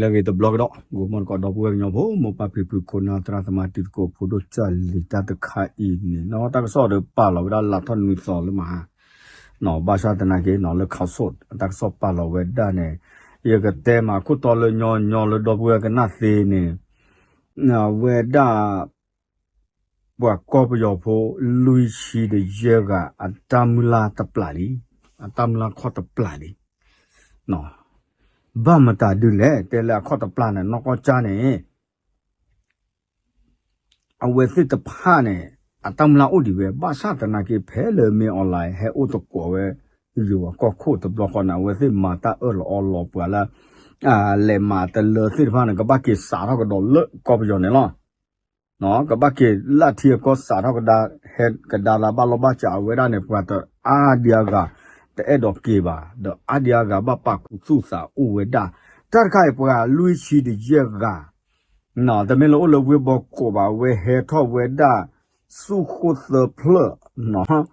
လၢအဂ့ၤတဘျီကဒီး ဂီၤမီၢ်တကိး ဒီပုၢ်ဝဲၢ်ကညီဖိ မိၢ်ပၢ်ဖံဖု ခိၣ်နၢ် သရၣ်သမါ တံၤသကိး ဖိဒိၣ်ကၢ်လံၤ တၢ်တခါအံၤန့ၣ် နီၢ်တၢ်ကစီၣ်ဒီးပာ်လီၤဝဲဒၣ်လၢ်ထီၣ်နွံသီလၢမဟါ နီၢ် ဘၣ်ဆၣ်သနာ်က့ နီၢ် လၢ Khaosod အတၢ်ကစီၣ်ပာ်လီၤဝဲဒၣ်န့ၣ် ယကတဲမးခိၣ်တီလၢညီညီလၢဒီပုၢ်ဝဲၢ်ကနၣ်သ့န့ၣ် အဝဲဒၣ် ပှၤကီၢ်ပယီၤဖိ လွံၢ်ဆံဒီးယဲၢ်ဂၤ အတၢ်မုၢ်လၢ်တပျၢ်လံ, အတၢ်မုၢ်လၢ်ခီၣ်တပျၢ်လံ. ဘၣ်မတၤဒုလဲၣ် တဲလၢအခီၣ်တပျၢ်န့ၣ် နီၢ်ကီၢ်ကၠၢန့ၣ် အဝဲသ့ၣ်တဖၣ်န့ၣ် အတၢ်မုၢ်လၢ်အိၣ်ဒံးဝဲ ဘၣ်ဆၣ်သနာ်က့ ဖဲလၢ မင်းအောင်လှိုင် ဟဲအိၣ်သကိးဝဲ ယိၤအကီၢ်ခိၣ်တဘျီဃီန့ၣ် အဝဲသ့ၣ်မၤတၢ်အၢၣ်လီၤအီလီၤပှၤလၢ လဲၤမၤတလၢသ့ၣ်တဖၣ်န့ၣ် ကဘၣ်က့ၤစးထီၣ်ကဒီးလၢကီၢ်ပယီၤန့ၣ်လီၤ. ကဘၣ်က့ၤလၢထံအကီၢ်စးထီၣ်ကဒါ ဟဲကဒါလၢဘၣ်လီၢ်ဘၣ်စးအဝဲဒၣ်န့ၣ် ပှၤတအါဒံအါဂၤ တအဲၣ်ဒိးက့ၤဘၣ် ဒီးအါဒံအါဂၤဘၣ်ပာ်ခူသူၣ်သးအိၣ်ဝဲဒၣ် တၢ်တခါအံၤပှၤလွံၢ်ဆံဒီးယဲၢ်ဂၤ တမ့ၢ်လၢအိၣ်လၢဝ့ၢ်ဘီကီးဘၣ် အဝဲဟဲထီၣ်ဝဲဒၣ် ဆူၣ်ဃိၣ်သၢဖျၢၣ်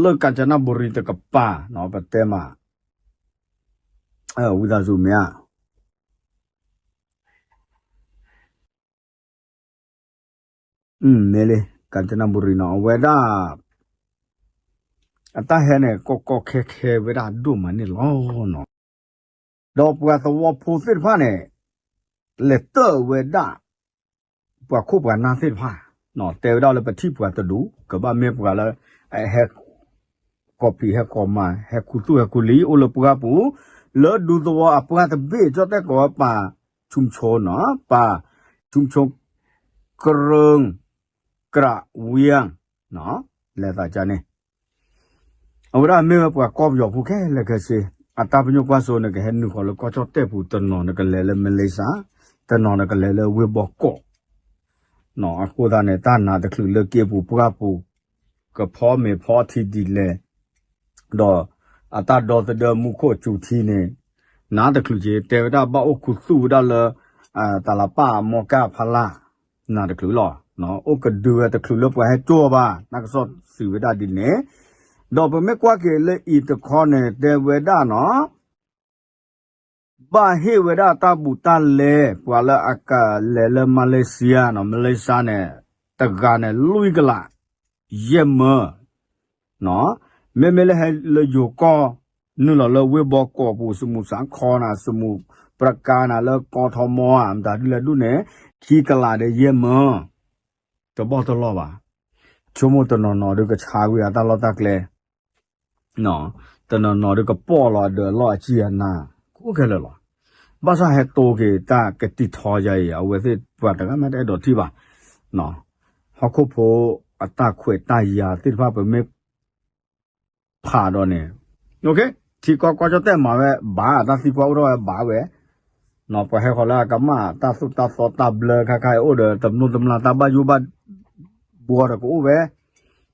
လၢ ကၠနဘူရံ တကပၤ ပတဲမး ဝံသးစူၤမ့ၢ်ဧါ မ့ၢ်လၢ ကၠနဘူရံ နီၢ် အဝဲဒၣ် အတၢ်ဟဲန့ၣ် ကီကီခဲခဲဝဲဒၣ်ဒိၣ်မးန့ၣ်လီၤ. ဒီးပှၤသဝီဖိသ့ၣ်တဖၣ်န့ၣ် လဲၤတၢၢ်ဝဲဒၣ် ပှၤခိၣ်ပှၤနၢ်သ့ၣ်တဖၣ် တဲဝဲဒၣ်လၢပထံၣ်ပှၤတဒူၣ် ကဘၣ်မ့ၢ်ပှၤလၢ ဟဲ ကီၢ်ဖံးဟဲကီၢ်မၤ ဟဲခူသူၣ်ဟဲခူလံ အိၣ်လၢပှၢ်ပူၤ လၢဒူသဝီအပှၢ်တဘ့ၣ် ကၠီၣ်တဲၣ်ကိးဝဲပၢ် ဆူၣ်ဆိနီၤ ပၢ် ဆူၣ်ဆိ ကရၢၢ် ကြးဝံၤ လဲၤသးကန့ၣ် အဝဲဒၣ်မ့ၢ်ဝဲပှၤကီၢ်ပယီၤဖိခဲလၢာ်ခဲဆ့ အတၢ်ပညိၣ်ကွၢ်စိန့ၣ် ကဟဲနုာ်ဃီၤလၢကီၢ်ကၠီၣ်တဲၣ်ပူၤ တနီၤန့ၣ်ကလဲၤလၢ Malaysia တနီၤန့ၣ်ကလဲၤလၢဝ့ၢ်ဘီကီး အဃိသတးန့ၣ် တၢ်နါတချုးလၢက့ပူၤပှၢ်ပူၤ ကဖီမ့ၤဖီထံဒ်လဲၣ် ဒီးအတၢ်ဒီသဒၢမူခိၣ်စူၤထံန့ၣ် နါတချုးက့ တဲဝဲဒၣ်ဘၣ်အိၣ်ခူသူၣ်ဝဲဒၣ်လၢ တၢ်လၤပၢ်အမီၢ်ကၢ်ဖးလၢ် နါတချုးလီၤ. အိၣ်ကဒုဝဲတချုးလၢပှၤဟဲကၠိအီၤဘၣ် တၢ်ကစီၣ်စံးဝဲဒၣ်ဒ်န့ၣ် ဒီးပမ့ၢ်ကွၢ်က့ၤလၢအံၤတခီန့ၣ် တဲဝဲဒၣ်နီၤ ဘၣ်ဟ့ၣ်ဝဲဒၣ်တၢ်ဘူးတၢ်လဲ ပှၤလၢအကလဲၤလၢ Malaysia နီၤ Malaysia န့ၣ် တဂၤန့ၣ် လွံၢ်ကလး ယဲၢ်မၢ မ့မ့ၢ်လၢဟဲလၢယိၤကီၢ် နုာ်လီၤလၢဝ့ၢ်ဘီကီးပူၤ စမူးစးခီနၤ စမူးပြကါနၤ လၢကီထီမီဧါ မတၤဒ်လဲၣ်ဒ်န့ၣ် ခံကလးဒီးယဲၢ်မၢ တဘီၣ်တလီၢ်ဘၣ်. ဆိကမိၣ်တနီၤနီၤဒုးကဆါကွံာ်အတၢ်လီၢ်တၢ်ကျဲ တနီၤနီၤဒုးကပီၣ်လီၤအဒၢးအလီၢ်အကံၢ်အနါ ကိးခဲလၢာ်လီၤ. ဘၣ်ဆၣ်ဟဲတိက့ၤတၢ်ကတံာ်ထီယၤအံၤ အဝဲသ့ၣ်ပှၤတဂၤမ့ၢ်တအဲၣ်ဒိးထံၣ်ဘၣ် ဟီၣ်ခိၣ်ဖိအတၢ်ခွဲးတၢ်ယာ်သ့ၣ်တဖၣ် ပမ့ၢ် ဖးဒီးန့ၣ် ထံကီၢ်ကီၢ်ကၠီၣ်တဲၣ်မၤဝဲဘၣ် တၢ်သံကွၢ်အိၣ်ထီၣ်ဝဲဘၣ်ဝဲ ပှၤဟဲဃီၤလၢအကမၣ်တၢ်သိၣ်တၢ်သီတၢ်ဘျၢခါခါအံၤ အိၣ်ဒီးတမျိၢ်တမျာ်တၢ်ဘၣ်ယိၣ်ဘၣ်ဘှီဒီးကအိၣ်ဝဲ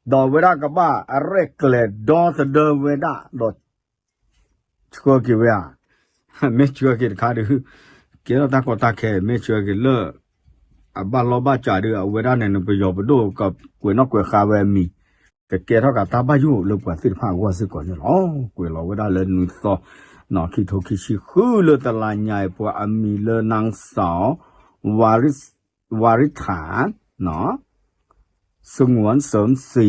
ဒီးအဝဲဒၣ်ကဘၣ်အရဲၣ်ကျဲၤဒီသဒၢဝဲဒၣ်ဒီး ဆှၢက့ၤဝဲဧါ မ့ၢ်ဆှၢက့ၤတခါဒီး ကဲထီၣ်တၢ်ကီတၢ်ခဲ မ့ၢ်ဆှၢက့ၤလၢ အဘၣ်လီၢ်ဘၣ်စးဒီး အဝဲဒၣ်န့ၣ် နပယီၤပဒိၣ်ကကွဲးနီၣ်ကွဲးဃါဝဲအမံၤ ကကဲထီၣ်က့ၤတၢ်ဘၣ်ယိၣ်လၢပှၤသ့ၣ်တဖၣ်အဂီၢ်စ့ၢ်ကီးန့ၣ်လီၤ. ကွဲးလီၤဝဲဒၣ်လၢနွံသီ ခံထိခံဆံဃုလၢတလါညါအံၤ ပှၤအမံၤလၢ နၢင်းစၢ် ဝၤရံထၣ် စငွၣ်စၢၣ်စံ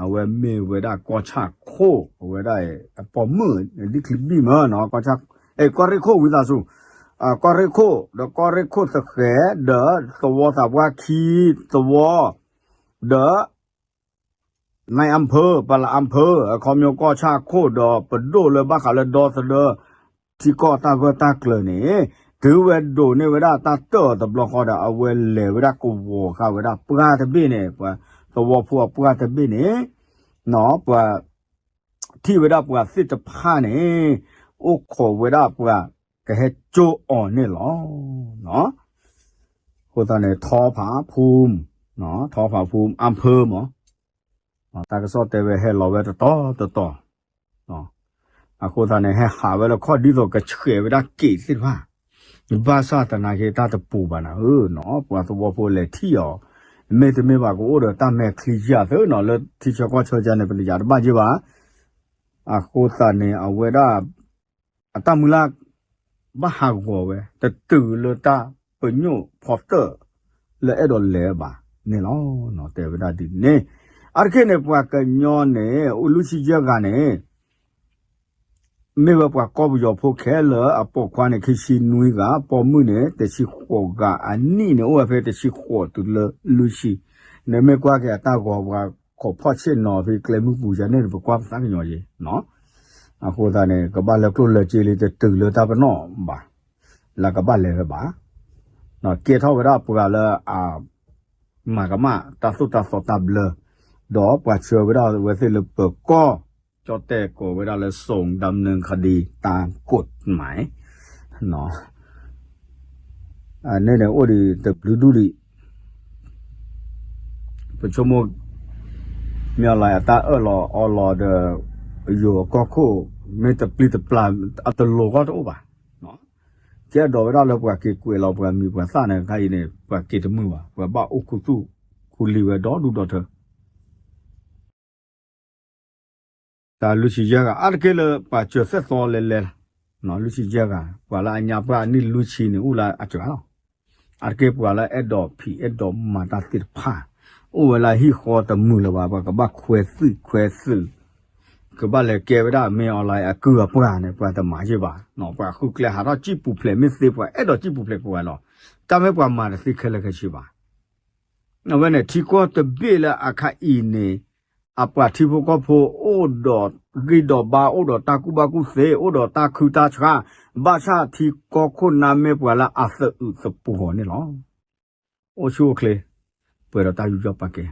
အဝဲမ့ၢ်ဝဲဒၣ်ကီၢ်ဆၣ်ခိၣ် အဝဲဒၣ်အပိာ်မုၣ် ဒ်ချံဘံၣ်မၢနီၤ ကီၢ်ရ့ၣ်ခိၣ်ဝံသးစူၤ ကီၢ်ရ့ၣ်ခိၣ် ဒီးကီၢ်ရ့ၣ်ခိၣ်သဃဲၤ ဒီးသဝီသးပှၢ်ခံသဝီ ဒီး နၢ်အၣ်ဖၢ ပလၢအၣ်ဖၢ အခီပညီကီၢ်ဆၣ်ခိၣ်ဒီးပဒိၣ်လၢဘၣ်ဃးလၢဒီသဒၢ ထံကီၢ်တၢ်ဂၢၢ်တၢ်ကျၢၤန့ၣ် တုၤဝဲဒိးန့ၢ်ဝဲဒၣ်တၢ်တၢၢ်အီၤတဘျီဃီဒီး အဝဲလဲၤဝဲဒၣ်ကဝီၤဃာ်ဝဲဒၣ်ပှၢ်တဘ့ၣ်န့ၣ် ပှၤသဝီဖိအပှၢ်တဘ့ၣ်န့ၣ် ပှၤ ထံၣ်ဝဲဒၣ်ပှၤသ့ၣ်တဖၣ်န့ၣ် အိၣ်ခိးဝဲဒၣ်ပှၤကဟဲကၠိအီၤန့ၣ်လီၤ. အဃိသတးန့ၣ် ထီဖးဖူမ် ထီဖးဖူမ် အၣ်ဖၢမး တၢ်ကစီၣ်တဲဝဲဟဲလီၤဝဲတတီၤတတီၤ အဃိသတးန့ၣ် ဟဲဟးဝဲလၢခီၣ်ဒ်သိးကဆှဲးဝဲဒၣ်က့ၤသ့ၣ်တဖၣ် ဘၣ်ဆၣ်သနာ်က့တၢ်တပူၤဘၣ်နၤဧၢနီၤ ပှၤသဝီဖိလဲၤထံၣ်အီၤ မ့တမ့ၢ်ဘၣ်ကအိၣ်ဒီးတၢ်မဲာ်ချံယၢ်သ့နီၤ လၢထံဆၢကီၢ်ဆၢကန့ၣ် ပတယၤတဘၣ်ယ့ၢ်ဘၣ် အဃိသတးန့ၣ် အဝဲဒၣ် အတၢ်မုၢ်လၢ် ဘၣ်ဟးဂီၤဝဲ တတုၤလၢတၢ်ပညိၣ်ဖီတၢၣ်လၢအဲၣ်ဒိးလဲၤဘၣ်န့ၣ်လီၤ. တဲဝဲဒၣ်ဒ်န့ၣ် အါတက့ၢ်န့ၣ် ပှၤကညီန့ၣ် အိၣ်လွံၢ်ဆံယဲၢ်ဂၤန့ၣ် မ့ၢ်ဝဲပှၤကီၢ်ပယီၤဖိခဲလၢာ် အပိာ်ခွါန့ၣ် ခံဆံနွံဂၤ, ပိာ်မုၣ်န့ၣ် တဆံဃိးဂၤ, အနံၣ်န့ၣ် အိၣ်ဝဲဖဲတဆံဃိးတုၤလၢလွံၢ်ဆံ, နမ့ၢ်ကွၢ်က့ၤအတၢ်ဂီၤ ပှၤခိးဖီၣ်ဆ့ၣ်နီၤဖဲကျဲမုၢ်ပူၤယဲန့ၣ် ပကွၢ်ပသးကညီၤယဲ အဃိသတးန့ၣ် ကဘၣ်လဲၤကျိၣ်လဲၤစ့လံ တတုၤလၢတၢ်ပနီၣ်ဘၣ်, လၢကဘၣ်လဲၤဝဲဘၣ်, ကဲထီၣ်ဝဲဒၣ်ပှၤလၢအ မၤကမၣ်တၢ်သိၣ်တၢ်သီတၢ်ဘျၢ, ဒီးပှၤဆှၢဝဲဒၣ်ဝဲသ့ၣ်လၢပၢၤကီၢ်, ကၠီၣ်တဲၣ်ကိးဝဲဒၣ်လၢ စုံ ดำเนินคดีตามกฎหมาย န့ၣ်န့ၣ်အိၣ်ဒံးတဘျုးဒူၣ်ဒံး, ပဆိကမိၣ် မ့ၢ်အီၤလၢအတၢ်အၢၣ်လီၤအီလီၤဒီး ယိၤအကီၢ်ခိၣ် မ့ၢ်တပျံၤတပျါ အတလိၤဂီၢ်တအိၣ်ဘၣ်, ကဲဒိးဝဲဒၣ်လၢပှၤက့ၤကွဲးလီၤပှၤမံၤပှၤသၣ်န့ၣ် ခါအံၤန့ၣ် ပှၤက့ၤတမုာ်ဘၣ်, ပှၤဘၣ်အိၣ်ခူသူၣ်ခူလံၤဝဲဒီဒူၣ်ဒီထၢ တၢ်လွံၢ်ဆံယဲၢ်ဂၤ အါတက့ၢ်လၢပှၤစၢၤသဲၣ်သီလဲၤလဲၤ, လွံၢ်ဆံယဲၢ်ဂၤ ပှၤလၢအညါပှၢ်အနံၣ်လွံၢ်ဆံန့ၣ် အိၣ်လၢအစှၤလီၤ, အါတက့ၢ်ပှၤလၢအဲၣ်ဒိးဖံးအဲၣ်ဒိးမၤတၢ်သ့ၣ်တဖၣ်, အိၣ်ဝဲလၢဟံၣ်ဃီတမုာ်လၢၤဘၣ်, ပှၤကဘၣ်ခွဲးသွံၣ်ခွဲးသုး, ကဘၣ်လဲၤကဲဝဲဒၣ် မ့ၢ်အီၤလၢအကုၢ်အပှၤန့ၣ် ပှၤတမၤယ့ၢ်ဘၣ်, ပှၤဃုကျဲဟးထီၣ်စံၣ်ပူၤဖျဲး မ့ၢ်သ့ပှၤအဲၣ်ဒိးစံၣ်ပူၤဖျဲးပှၤလီၤ, တၢ်မ့ၢ်ပှၤမၤတသ့ခဲလၢာ်ခဲဆ့ဘၣ် အဝဲန့ၣ် ထံကီၢ်တဘ့ၣ်လၢအခါအံၤန့ၣ် အပှၤထံဖိကီၢ်ဖိအိၣ်ဒီးဂံၢ်ဒီးဘါ အိၣ်ဒီးတၢ်ကူၣ်ဘၣ်ကူၣ်သ့ အိၣ်ဒီးတၢ်ခုတၢ်ဆှါ, ဘၣ်ဆၣ်ထံကီၢ်ခိၣ်နၢ်မ့ၢ်ပှၤလၢအသအုးသပှီၤန့ၣ်လီၤ. အိၣ်ဆူၣ်အိၣ်ချ့ ပှဲၤဒီးတၢ်ယူးယီၣ်ပာ်ကဲ